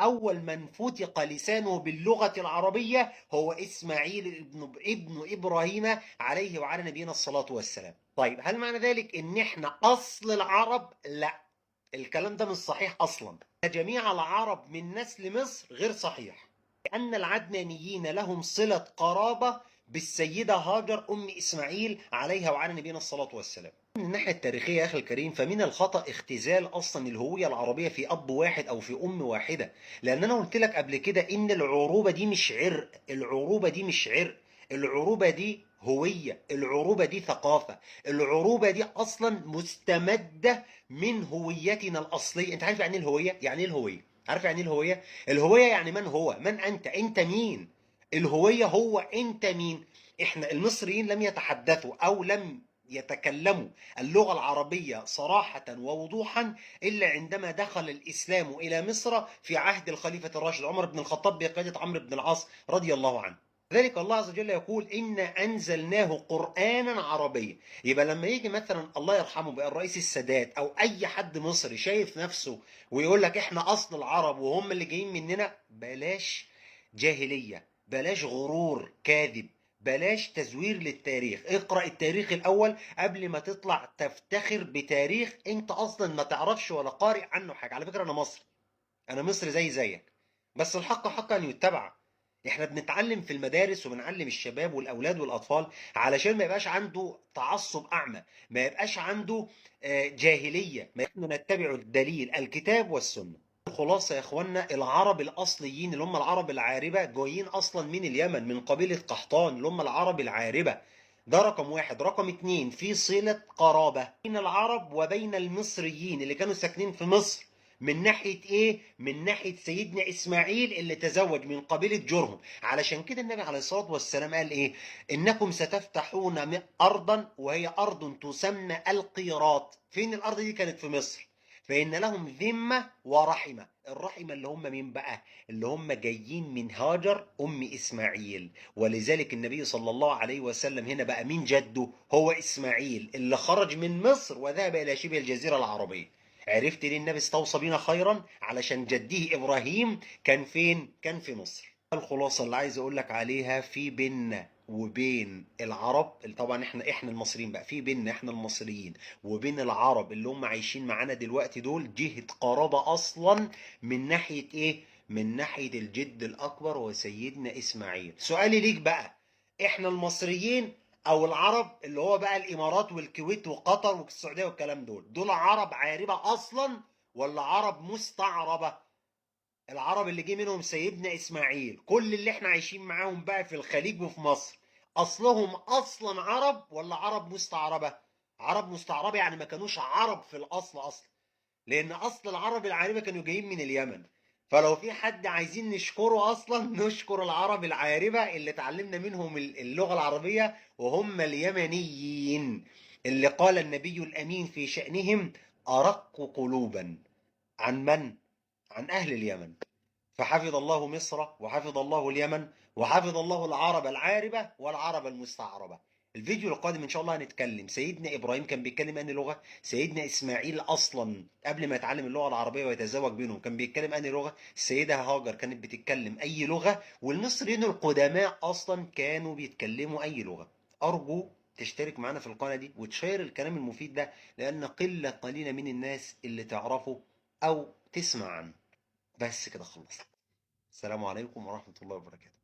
أول من فتق لسانه باللغة العربية هو إسماعيل ابن إبراهيم عليه وعلى نبينا الصلاة والسلام. طيب هل معنى ذلك إن إحنا أصل العرب؟ لا، الكلام ده مش صحيح أصلا. جميع العرب من نسل مصر غير صحيح، لأن العدنانيين لهم صلة قرابة بالسيدة هاجر أم إسماعيل عليها وعلى نبينا الصلاة والسلام. من الناحية التاريخية يا أخي الكريم، فمن الخطأ اختزال أصلا الهوية العربية في أب واحد أو في أم واحدة، لأن أنا قلت لك قبل كده إن العروبة دي مش عرق، العروبة دي مش عرق، العروبة دي هوية، العروبة دي ثقافة، العروبة دي أصلا مستمدة من هويتنا الأصلية. أنت عارف يعني إيه الهوية؟ يعني إيه الهوية؟ عارف يعني إيه الهوية؟ الهوية يعني من هو؟ من أنت؟ أنت مين؟ الهوية هو أنت مين؟ إحنا المصريين لم يتحدثوا أو لم يتكلموا اللغة العربية صراحة ووضوحا إلا عندما دخل الإسلام إلى مصر في عهد الخليفة الراشد عمر بن الخطاب بقيادة عمرو بن العاص رضي الله عنه. ذلك الله عز وجل يقول إنا أنزلناه قرآنا عربيا. يبقى لما يجي مثلا الله يرحمه بقى الرئيس السادات أو أي حد مصري شايف نفسه ويقول لك إحنا أصل العرب وهم اللي جايين مننا، بلاش جاهلية، بلاش غرور كاذب، بلاش تزوير للتاريخ. اقرأ التاريخ الأول قبل ما تطلع تفتخر بتاريخ انت أصلا ما تعرفش ولا قارئ عنه حاجة. على فكرة أنا مصري، أنا مصري زي زيك، بس الحق حقا يتبع. احنا بنتعلم في المدارس وبنعلم الشباب والأولاد والأطفال علشان ما يبقاش عنده تعصب أعمى، ما يبقاش عنده جاهلية. احنا نتبع الدليل الكتاب والسنة. الخلاصة يا اخوانا، العرب الأصليين اللي هم العرب العاربة جايين أصلا من اليمن، من قبيلة قحطان اللي هم العرب العاربة. ده رقم واحد. رقم اتنين، في صلة قرابة بين العرب وبين المصريين اللي كانوا ساكنين في مصر، من ناحية ايه؟ من ناحية سيدنا إسماعيل اللي تزوج من قبيلة جرهم. علشان كده النبي عليه الصلاة والسلام قال ايه؟ إنكم ستفتحون أرضا وهي أرض تسمى القيراط. فين الأرض دي؟ كانت في مصر. فإن لهم ذمة ورحمة. الرحمة اللي هم مين بقى؟ اللي هم جايين من هاجر أم إسماعيل. ولذلك النبي صلى الله عليه وسلم هنا بقى مين جده؟ هو إسماعيل اللي خرج من مصر وذهب إلى شبه الجزيرة العربية. عرفت ليه النبي استوصى بينا خيرا؟ علشان جده إبراهيم كان فين؟ كان في مصر. الخلاصة اللي عايز أقول لك عليها، في بيننا وبين العرب، طبعا احنا المصريين بقى، في بيننا احنا المصريين وبين العرب اللي هم عايشين معانا دلوقتي دول جهة قرابة اصلا من ناحية ايه؟ من ناحية الجد الاكبر وسيدنا اسماعيل. سؤالي ليك بقى، احنا المصريين او العرب اللي هو بقى الامارات والكويت وقطر والسعودية والكلام دول، دول عرب عاربة اصلا ولا عرب مستعربة؟ العرب اللي جه منهم سيدنا اسماعيل، كل اللي احنا عايشين معاهم بقى في الخليج وفي مصر، اصلهم اصلا عرب ولا عرب مستعربة؟ عرب مستعربة يعني ما كانوش عرب في الاصل اصلا، لان اصل العرب العاربة كانوا جايين من اليمن. فلو في حد عايزين نشكره اصلا، نشكر العرب العاربة اللي اتعلمنا منهم اللغة العربية، وهم اليمنيين اللي قال النبي الامين في شأنهم ارق قلوبا. عن من؟ عن أهل اليمن. فحفظ الله مصر وحفظ الله اليمن وحفظ الله العرب العاربة والعرب المستعربة. الفيديو القادم إن شاء الله هنتكلم سيدنا إبراهيم كان بيتكلم أنهي لغة، سيدنا إسماعيل أصلا قبل ما يتعلم اللغة العربية ويتزوج بينهم كان بيتكلم أنهي لغة، السيدة هاجر كانت بتتكلم أي لغة، والمصريين القدماء أصلا كانوا بيتكلموا أي لغة. أرجو تشترك معنا في القناة دي وتشير الكلام المفيد ده، لأن قلة قليلة من الناس اللي تعرفه أو تسمع عنه. بس كده خلصت. السلام عليكم ورحمة الله وبركاته.